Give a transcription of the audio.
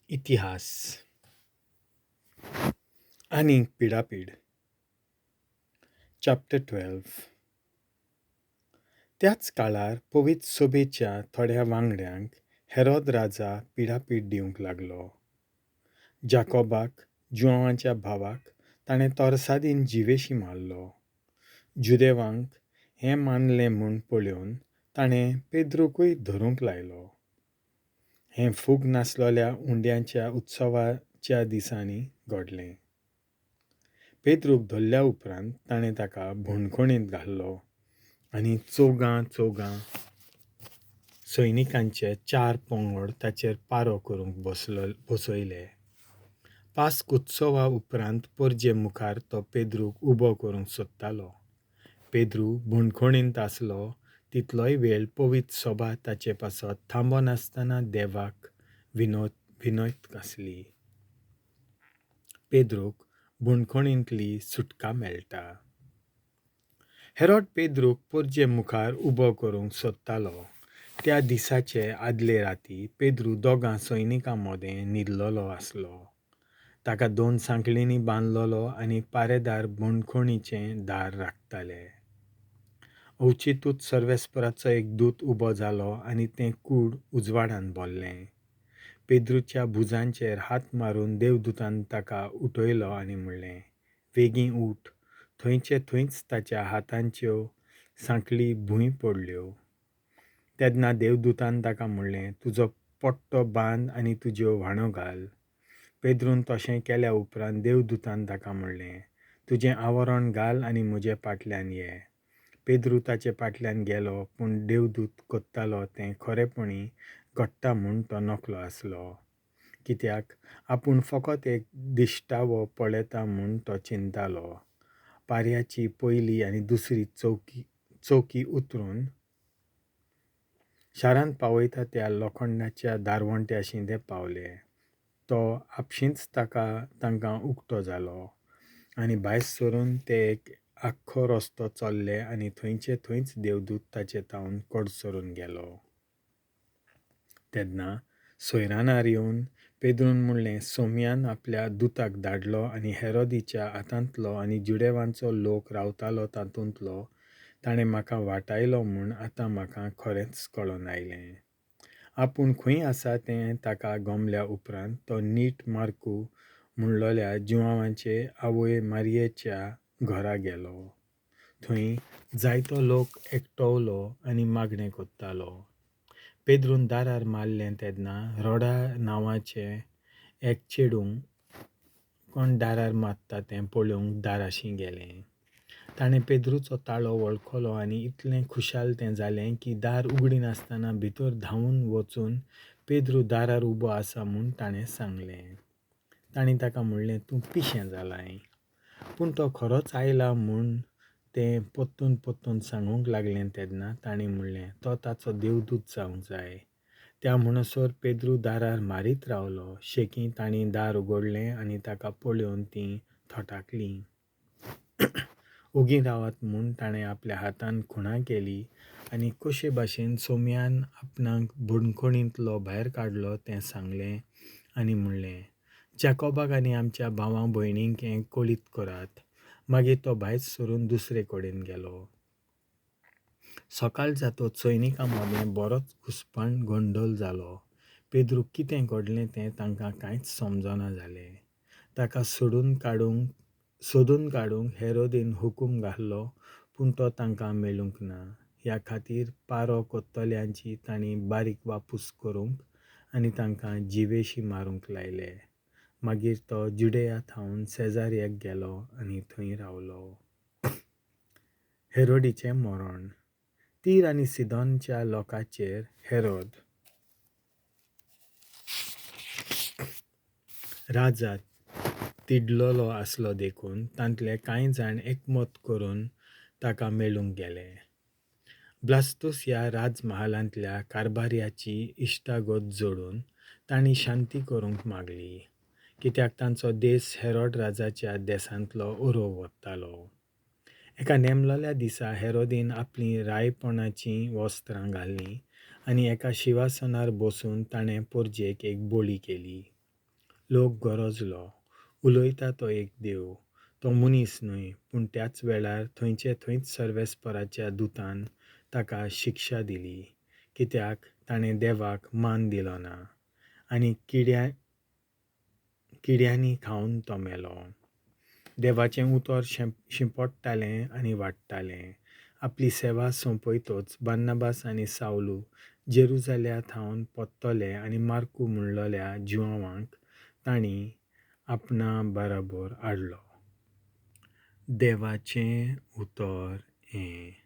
इतिहास आनीक पिडापीड. चॅप्टर 12. त्याच काळार पवित्र सभेच्या थोड्या वांगड्यांक हेरोद राजा पिडापीड दिवंक लागलो. जाकोबाक, जुआंवाच्या भावाक, ताणें तरसादीन जिवेशीं मारलो. जुदेवांक हें मानलें म्हूण पळोवन ताणें पेद्रूकूय धरूंक लायलो. हें फूग नासलोल्या उंड्यांच्या उत्सवाच्या दिसांनी घडलें. पेद्रूक धरल्या उपरांत ताणें ताका बंदखणींत घालो आनी चवगां चवगां सैनिकांचे चार पंगड ताचेर पारो करूंक बसयले. पास्क उत्सवा उपरांत परजे मुखार तो पेद्रूक उबो करूंक सोदतालो. पेद्रू बंदखणींत आसलो तितलोय वेळ पवित्र सभा ताचे पासत थांबनासतना देवाक विनयत आसली. पेद्रूक बंदखणींतली सुटका मेळटा. हेरोद पेद्रूक परजे मुखार उबो करूंक सोदतालो. त्या दिसाचे आदले राती पेद्रू दोगां सैनिकां मदें न्हिदलोलो आसलो. ताका दोन सांखळींनी बांदलोलो आनी पारेदार बंदखणीचें दार राखताले. अवचितूच सर्वेस्पराचो एक दूत उबो जालो आनी तें कूड उजवाडान भरलें. पेद्रूच्या भुजांचेर हात मारून देवदूतान ताका उठयलो आनी म्हणलें, वेगीं ऊठ. थंयचे थंयच ताच्या हातांच्यो सांखळी भूंय पडल्यो. तेन्ना देवदूतान ताका म्हणलें, तुजो पट्टो बांद आनी तुज्यो व्हाणो घाल. पेद्रून तशें केल्या उपरांत देवदूतान ताका म्हणलें, तुजें आवरण घाल आनी म्हजे फाटल्यान ये. पेद्रू ताचे फाटल्यान गेलो, पूण देवदूत कोत्तालो तें खरेपणी घडटा म्हूण तो नकळो आसलो. कित्याक आपूण फकत एक दिश्टावो पळयता म्हूण तो चिंतालो. पाऱ्याची पयली आनी दुसरी चौकी उतरून शारांत पावयता त्या लोखंडाच्या दारवंट्याशी ते पावले. तो आपशींच तांकां उक्तो जालो आनी भायर सरून ते एक आख्खो रस्तो चल्ले आनी थंयचे थंयच देवदूत ताचे तावन कडसरून गेलो. तेन्ना सोयरानार येवन पेद्रून म्हणलें, सोमयान आपल्या दुताक धाडलो आनी हेरोदीच्या हातांतलो आनी जुदेवांचो लोक रावतालो तातूंतलो ताणें म्हाका वाटायलो म्हूण आतां म्हाका खरेंच कळोन आयलें. आपूण खंय आसा तें ताका गमल्या उपरांत तो नीट मार्कू म्हणलोल्या जुआंवाचे आवय मारयेच्या घरा गेलो. थंय जायतो लोक एकटवलो आनी मागणें करतालो. पेद्रून दारार मारलें तेन्ना रोडा नांवाचें एक चेडूं कोण दारार मारता तें पळोवंक दाराशी गेलें. ताणें पेद्रूचो ताळो वळखलो आनी इतलें खुशाल तें जालें की दार उगडिनासतना भितर धांवून वचून पेद्रू दारार उबो आसा म्हूण ताणें सांगलें. तांणी ताका म्हणलें, तूं पिशें जालाय. पूण तो खरोच आयला म्हूण तें परतून परतून सांगूंक लागलें तेन्ना तांणी म्हणलें, तो ताचो देवदूत जावंक जाय. त्या म्हणसर पेद्रू दारार मारीत रावलो. शेकीं तांणी दार उगडलें आनी ताका पळोवन तीं थटाकलीं. ओगी रावात म्हूण ताणें आपल्या हातान खुणा केली आनी कशे भाशेन सोमयान आपणाक बंदखणींतलो भायर काडलो तें सांगलें आनी म्हणलें, जाकोबाक आनी आमच्या भावां भयणींक हें कळीत करात. मागीर तो भायर सरून दुसरे कडेन गेलो. सकाळ जातच सैनिकां मदें बरोच घुस्पण गोंदळ जालो. पेद्रूक कितें घडलें तें तांकां कांयच समजना जालें. ताका सोदून काडूंक हेरोदीन हुकूम घाल्लो, पूण तो तांकां मेळूंक ना. ह्या खातीर पारो कोत्तल्यांची तांणी बारीक वापूस करूंक आनी तांकां जिवेशी मारूंक लायले. मागीर तो जुडेया थावन सेजार्याक गेलो आनी थंय रावलो. हेरोडीचें मरण. तीर आनी सिदोनच्या लोकांचेर हेरोद राजा तिडलोलो आसलो देखून तांतले कांय जाण एकमत करून ताका मेळूंक गेले. ब्लास्तूस ह्या राजमहालांतल्या कारभार्याची इश्टागत जोडून तांणी शांती करूंक मागली, कित्याक तांचो देस हेरोद राजाच्या देसांतलो उरोव वतालो. एका नेमलोल्या दिसा हेरोदीन आपलीं रायपणाचीं वस्त्रां घाल्लीं आनी एका शिंवासनार बसून ताणें परजेक एक बोली केली. लोक गरजलो, उलयता तो एक देव, तो मनीस न्हय. पूण त्याच वेळार थंयचे थंयच सर्वेस्पराच्या दुतान ताका शिक्षा दिली, कित्याक ताणें देवाक मान दिलो ना, आनी किड्यांनी खावन तो मेलो. देवाचें उतर शिंपडटालें आनी वाडटालें. आपली सेवा सोंपयतच बार्नाबास आनी सावलू जेरुजाल्या थावन परतले आनी मार्कू म्हणलोल्या जुआंवाक तांणी आपणा बराबर हाडलो. देवाचें उतर हें.